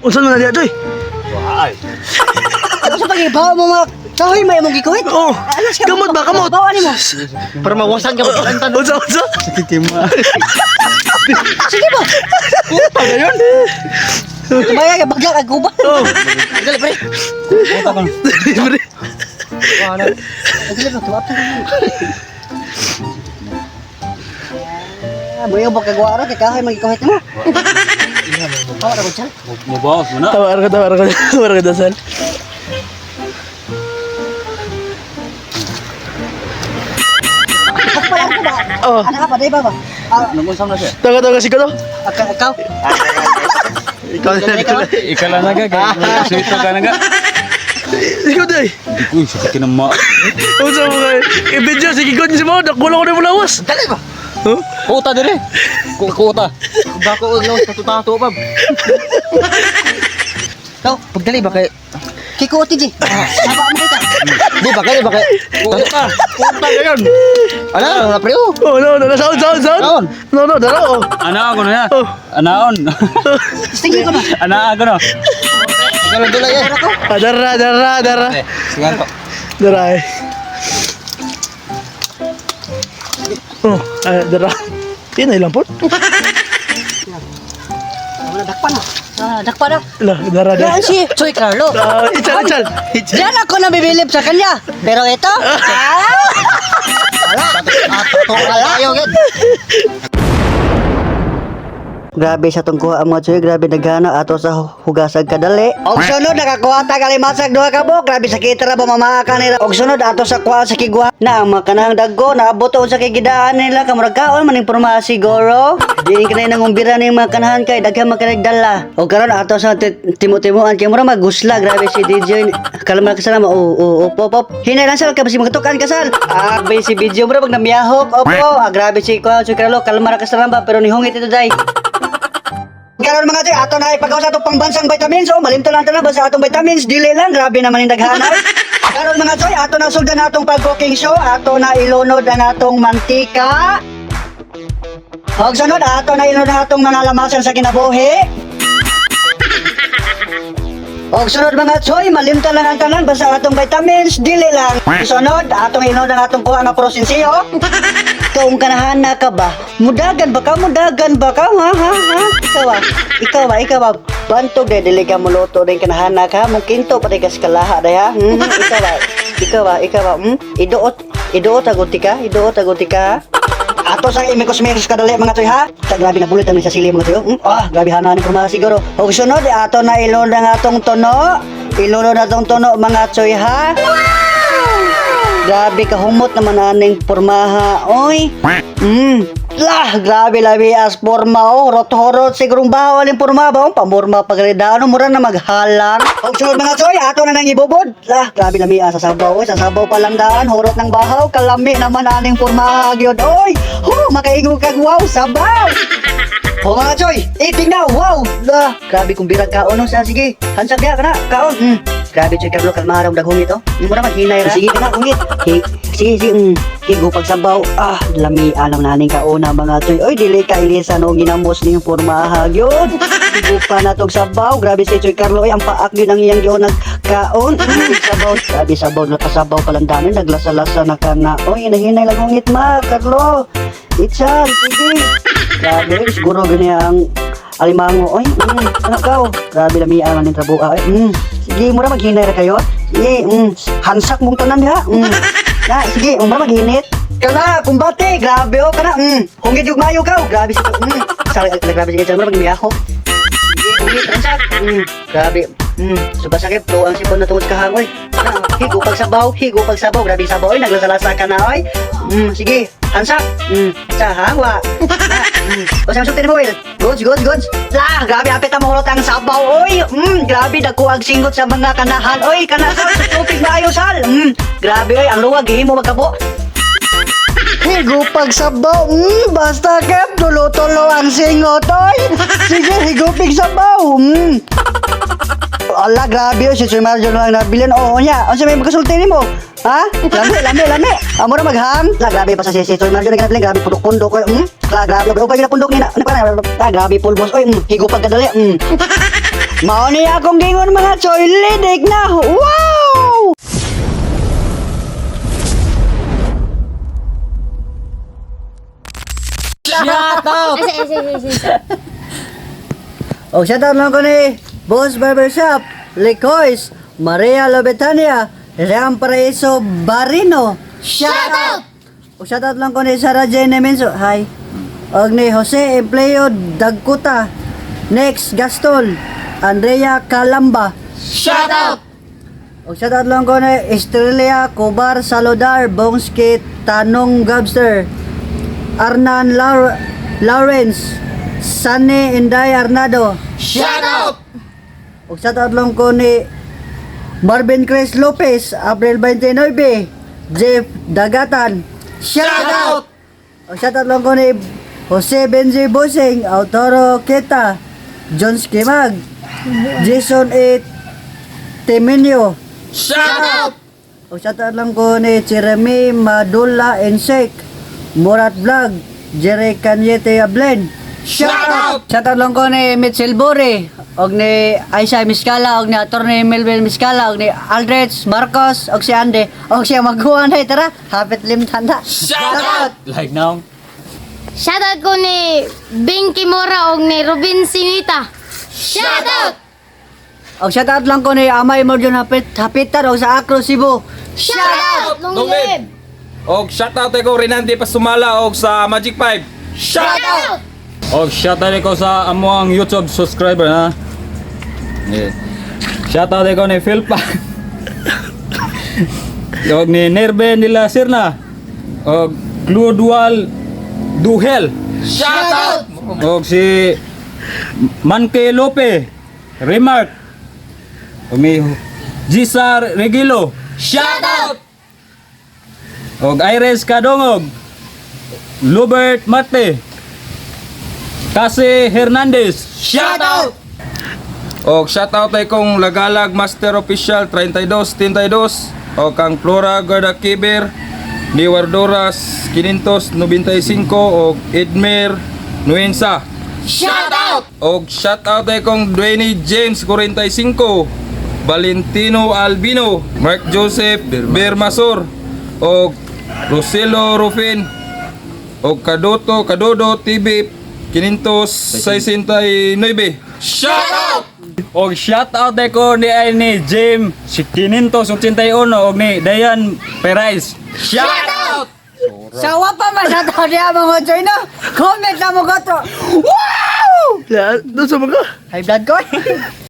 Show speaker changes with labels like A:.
A: Unsa man na diya, Joy?
B: Ay.
C: Ano sa pag-ibaw mo mga kahoy may imong gikuhit?
A: Oh,
C: Alas ka,
A: kamot ba, kamot?
C: Bawa nimo.
B: Para mawasan ka pagkantan.
A: Unsa, unsa?
C: Sige ba?
B: Puta na yun.
C: Tumaya ka bagla kag guban.
A: Oh,
C: Dali pre.
B: Puta ka.
A: libre.
C: Dali ba tuwa. Ah, buyo ba kag waro kay kahoy may gikuhit nimo? Bawa ra ko siya.
B: Mubawas mo na.
A: Tawar ka, tawar ka, tawar ka, dasal.
C: Ako pa ba?
A: Oh.
C: Anak ka pa dai ba ba? Ah,
B: Nag-unsam na siya.
A: Taga, taga, si Kalo.
C: ikaw.
A: Ikaw na, ikaw na.
B: Ikaw lang naga. Kaya ka naga.
A: Ikaw, day.
B: Uy, sakit ka na ma.
A: Unsa mo kay? I-video, sige, kon si mo. Nakulang ko na mo lawas.
B: Dali ba?
A: Huh?
B: Kuta dire. Kuta. Dako og lawas tatato pa.
C: Ikaw,
D: Pagdali ba kay
C: kikuoti di. Saba mo kita.
D: Di ba kay di ba kay
B: Kuta. Kuta na yun.
D: Ala na pre oh.
A: Oh, no, no, no, sound, sound, sound.
D: Sound.
A: No, no, dara, oh.
B: Ana ako na ya.
A: Oh.
B: Anaon.
C: Tingin ko na.
B: Ana ako na.
D: Ikaw lang dulay eh.
A: Ah, dara, dara, dara.
D: Sige to.
A: Dara, eh. Oh, ah, dara. Di na ilang po.
C: Wala dakpan na. Ah, dakpan na.
A: La, dara, dara.
C: Yan si Choy Carlo.
A: Ah, ichal, ichal. Ichal.
C: Diyan ako nabibilib sa kanya. Pero ito, ah,
D: Ato tayo gid.
C: Grabe sa tong kuha mga tsoy, grabe naghana ato sa hugasag kadali. Og sunod nakakuha ta kalimasag duha ka buok, grabe sa kita ra ba mamaka nila. Og sunod ato sa kuha sa kigwa na ang mga kanang dagko naabot sa kigidaan nila kamurag kaon man imporma siguro. Diin kanay nang umbira ning mga kanahan kay daghan man kanay dala. Og karon ato sa timo-timuan kay mura magusla, grabe si DJ. Kalma ka sama, oh oh op op op. Hinay lang sal kay basi magtukan kasal. Ah, bay si video mura pag namiyahok. Opo, ah, grabe si kuha si Carlo, kalma ra ka sa ba pero nihungit ito day. Karon mga tsoy, ato na ipagawa sa atong pangbansang vitamins. Oh, malimto lang tanan basta atong vitamins dili lang grabe naman yung daghanay. Karon mga tsoy, ato na sugdan atong pag-cooking show, ato na ilunod ang atong mantika. Og sunod, ato na ilunod ang atong mga lamasan sa kinabuhi. Og sunod mga tsoy, malimta lang ang tanan basta atong vitamins dili lang. Sunod, atong ilunod ang atong kuha nga prosensiyo. Kung kanahana ka ba? Mudagan ba ka? Mudagan ba ka? Ha ha ha? Ikaw ba? Ikaw ba? Ikaw ba? Bantog dahil dili ka muluto din kanahana ka. Mungkin to patay ka sa kalaha dahil ha? Hmm? Ikaw ba? Ikaw ba? Ikaw ba? Hmm? Iduot. Iduot aguti ka? Iduot aguti ka? Ato sa imikos-mikos kadali mga toy ha. Ta grabe na bulit ang sa sili mga toy. Hmm? Ah, grabe hana ni porma siguro. Og sunod ato na ilunod ang atong tono. Ilunod atong tono mga toy ha. Grabe kahumot naman aning pormaha. Oy. Lah, grabe labi as porma oh. Rot-horot sigurong bahaw aning porma ba? Oh, pamorma pagridano mura na maghalang. Og sunod mga soy, ato na nang ibubod. Lah, grabe lami sa sabaw. Oy, sa sabaw pa lang daan, horot ng bahaw, kalami naman aning pormaha gyud. Oy, ho, makaingon kag wow, sabaw. O mga choy, eating na, wow! Lah, grabe kung birag kaon no sa sige. Hansag diha kana, kaon. Grabe choy Carlo, kalma raw daghungit oh. Mura maghinay ra. Sige kana, hungit. Hi, sige, sige. Higo pagsabaw. Ah, lami alam naning kaona mga choy. Oy, dili ka ilisa no ginamos ning pormaha gyud. Higo pa na tog sabaw. Grabe si Choy Carlo, oy, ang paak gyud ang iyang giunag kaon. Sabaw, grabe sabaw na pasabaw pa lang dami naglasa-lasa na kana. Oy, hinahinay lang hungit ma, Carlo. Itsan, sige. Grabe, siguro gani ang alimango. Oy, ano ka? Oh. Grabe lami ang aning trabuha. Oy, Sige, mura maghinay ra kayo. Sige, Hansak mong tanan diha. Na, sige, mura maghinit. Kana, kumbate, grabe oh, kana. Hungit yung mayo ka. Oh. Grabe siya. Sa grabe sige, mura magmiyaho. Sige, hungit, hansak. Grabe. Suba sakit, to ang sipon na tungod sa kahangoy. Na, higo pagsabaw, higo pagsabaw, grabe sabaw, oy, naglasalasa ka na, oy. Sige, hansak. Sa hawa. Na, O sa sulti mo, Will. Goods, goods, goods. La, grabe apit ang mahulot ang sabaw, oy. Grabe dagko ang singgot sa mga kanahan, oy. Kana sa tupig maayo sal. Grabe oy, ang luwag gihimo magkabo. Higo pagsabaw, basta kep, tulo-tulo ang singot, oy. Sige, higupig sabaw. Ala, grabe yun. Si Sir Marjo lang nabilin. Oo niya. Ano may magkasulti nimo? Ha? Lami, lami, lami. Amo na magham. La, grabe pa sa si Sir Marjo nagkabilin. Grabe, pundok-pundok. Oy. La, grabe. Grabe, pa pundok nina. Ano pa na? La, grabe, pulbos. Oy, higo pagkadali. Mao ni akong gingon, mga choy, lidik na. Wow!
B: Shout out!
E: Asa, asa, asa, asa.
C: O shoutout lang ko ni Boss Barbershop, Licois, Maria Lobetania, Ram Paraiso Barino. Shoutout! O shoutout lang ko ni Sarah Jane Nemenso. Hi. Og ni Jose Empleo Dagkuta. Next, Gaston. Andrea Calamba.
B: Shout out!
C: O shoutout lang ko ni Estrella Cobar Saludar, Bongski Tanong Gabster, Arnan Lawrence, Sunny Inday Arnado.
B: Shout out!
C: O shoutout lang ko ni Marvin Chris Lopez, April 29, Jeff Dagatan. Shout out! O shoutout lang ko ni Jose Benji Bosing, Autoro Kita, John Skimag, Jason A. Temenio.
B: Shout out!
C: O shoutout lang ko ni Jeremy Madula Insek, Murat Vlog, Jerry Cañete Ablen.
B: Shout out!
C: Shoutout lang ko ni Mitchell Bore, og ni Aisha Miskala, og ni Attorney Melvin Miskala, og ni Aldrich Marcos, og si Andy, og siya magkuha na, tara, hapit lim tanda.
B: Shout out! Like now.
E: Shoutout ko ni Bing Kimura og ni Robin Sinita. Shoutout!
C: Og shoutout lang ko ni Amay Morjon Hapit, Hapitan, og sa Acro Cebu.
E: Shoutout! Long live!
F: Og shout out ko Rinaldi Pasumala og sa Magic 5.
B: Shout
E: Shoutout!
B: Og shout out ko sa amuang YouTube subscriber ha. Yeah. Shout out ko ni Philpa. Og ni Nerve nila Sirna. Og Clodual Duhel.
F: Shout out!
B: Og si Manke Lope. Remark. Og ni Gisar Regilo.
F: Shout out!
B: Og Iris Kadongog. Lubert Marte. Kasi Hernandez.
F: Shout out! Og shout out ay kong Lagalag Master Official 3232 og kang Flora Gardakiber ni Wardoras 595 og Edmer Nuensa.
E: Shoutout!
F: Og shout out ay kong Dwayne James 45, Valentino Albino, Mark Joseph Bermasor og Roselo Rufin og Kadoto Kadodo TV 569. Shout out!
B: Og shout out ko ni ay ni Jim si 581 og ni Dayan Perez.
F: Shout out!
C: Sawa pa man shoutout niya mga choy no. Comment na mo ko to. Wow!
A: Ya, doon sa mga.
C: High blood ko.